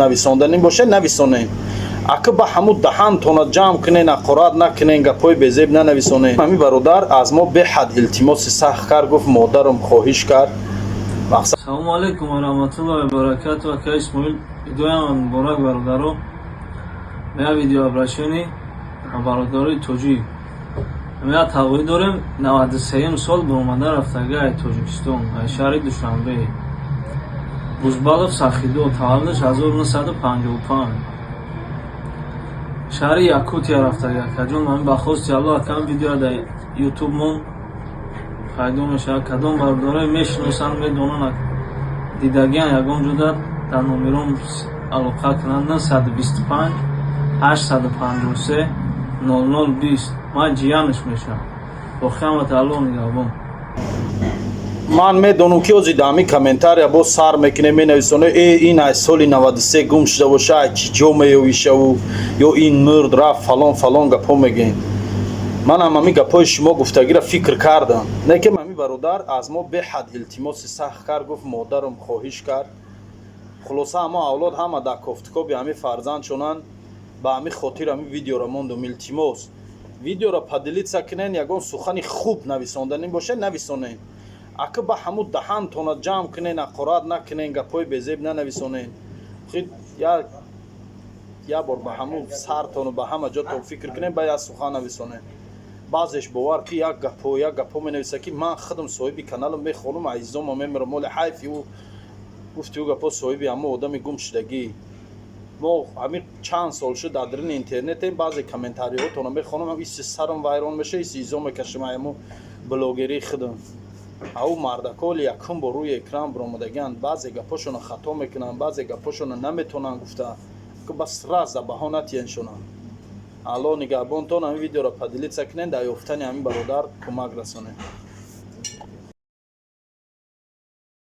Нависонданӣ боша, нависонем. Ака, ба ҳаму даҳантона ҷамъ кунен, ҳақорат накунен, гапҳои безеб нанависонем. Ҳами бародар аз мо беҳад илтимоси сахт кард, гуфт, модарам хоҳиш кард. Мақсад. Салому алейкум ва раҳматуллоҳи ва баракату, ака Исмоил. Идоям муборак, бародаро. Я видеообращение ба бародарои тоҷик. Я тавоӣ дорем, 93 сол баромада рафтага ай Тоҷикистон, ай шаҳри Душанбе. Бузбалов Сахидо, таваллудаш 1955, шаҳри Якутия рафтага. Акаҷон, ман ба хости Аллоҳ, акам, видео дар Ютубмон пайдо мешавад. Кадом бародарое мешиносанд, медонанд, дидагиан ягон ҷода, дар номером алоқа кунанд: 925 853 00 20. Ман ҷиянаш мешавам. Боқиамат Аллоҳ нигаҳбон. Ман медонам, ки ози дар ҳамин комментария боз сар мекунем, менависоне: «Э, ин аз соли 93 гум шуда боша, ай чӣ ҷо меёвишаву ё ин мурд, рафт», фалон фалон гапҳо мегӯем. Манам ҳамин гапҳои шумо гуфтагиро фикр кардам, не ки ҳамин бародар аз мо беҳад илтимоси сахт кард, гуфт, модарам хоҳиш кард. Хулоса, ҳамо авлод ҳама дар кофтукоби ҳамин фарзанд шонанд. Ба ҳамин хотир ҳамин видеоро мондум. Илтимос, видеоро поделиться кунен. Ягон сухани хуб нависонданӣ боша, нависонем. Ака, ба ҳаму даҳантона ҷамъ кунен, ҳақорат накунен, гапҳои безеб нанависонен. Як бор ба ҳаму сартону ба ҳама ҷотон фикр кунен, ба як сухан нависонен. Баъзеш, бовар ки, як гапҳо, як гапҳо менависа, ки ман худам соҳиби каналам мехонам, азизома мемирам. Моли ҳайфи ӯ гуфти ӯ гапҳо соҳиби ҳамо одами гумшудагӣ. Мо ҳамин чанд сол шуд дар дарини интернетем, баъзе комментариҳотонро мехонам, иси сарам вайрон меша, иси изо мекашам. Ҳамо блогерии худам ау мардаколи якум бор рӯи экран баромадагианд, баъзе гапҳошонро хато мекунанд, баъзе гапҳошонро наметавонанд гуфта, бас раз баҳо натияншона. Алло нигаҳбонтон. Ҳамин видеоро поделиться кунед, дар ёфтани ҳамин бародар кӯмак расонед.